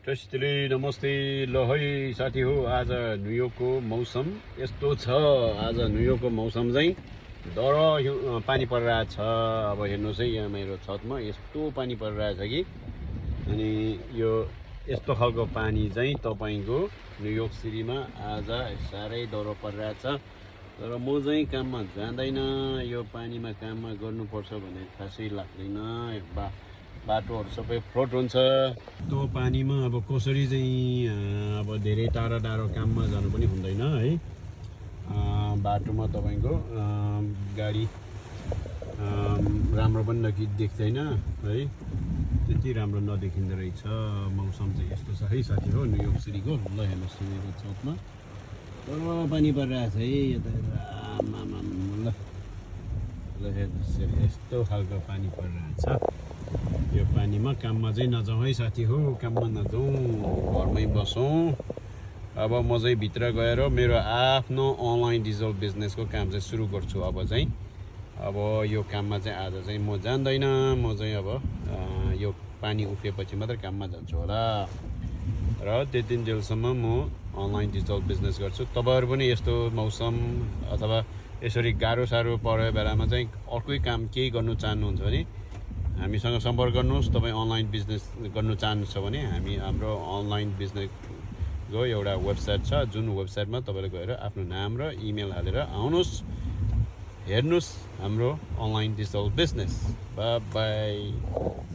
ट्रस्टीले नमस्ते। ल है साथी हो, आज न्युयोर्कको मौसम यस्तो छ। आज न्युयोर्कको मौसम चाहिँ डर पानी परिरहेको छ। अब हेर्नुहोस् है, यहाँ मेरो छतमा यस्तो पानी परिरहेछ कि, अनि यो यस्तो खालको पानी चाहिँ तपाईँको न्युयोर्क सिटीमा आज साह्रै डर परिरहेछ। तर म चाहिँ काममा जाँदैन, यो पानीमा काममा गर्नुपर्छ भन्ने खासै लाग्दैन। बाटोहरू सबै फ्लोट हुन्छ। त्यो पानीमा अब कसरी चाहिँ अब धेरै टाढा टाढो काममा जानु पनि हुँदैन है। बाटोमा तपाईँको गाडी राम्रो पनि देख्दैन है, त्यति राम्रो नदेखिँदो रहेछ। मौसम चाहिँ यस्तो छ है साथी हो न्युयोर्क सिटीको। ल हेर्नुहोस् मेरो छतमा तर पानी परिरहेछ है यता। ल ल हेर्नुहोस्, यस्तो खालको पानी परिरहेछ। यो पानीमा काममा चाहिँ नजाउँ है साथी हो, काममा नजाउँ, घरमै बसौँ। अब म चाहिँ भित्र गएर मेरो आफ्नो अनलाइन डिजिटल बिजनेसको काम चाहिँ सुरु गर्छु। अब यो काममा चाहिँ आज चाहिँ म जान्दैन। म चाहिँ अब यो पानी उठेपछि मात्रै काममा जान्छु होला। र त्यति जेलसम्म म अनलाइन डिजिटल बिजनेस गर्छु। तपाईँहरू पनि यस्तो मौसम अथवा यसरी गाह्रो साह्रो परेको बेलामा चाहिँ अर्कै काम केही गर्नु चाहनुहुन्छ भने हामीसँग सम्पर्क गर्नुहोस्। तपाईँ अनलाइन बिजनेस गर्नु चाहनुहुन्छ भने हाम्रो अनलाइन बिजनेसको एउटा वेबसाइट छ, जुन वेबसाइटमा तपाईँले गएर आफ्नो नाम र इमेल हालेर आउनुहोस्, हेर्नुहोस् हाम्रो online digital business. By by.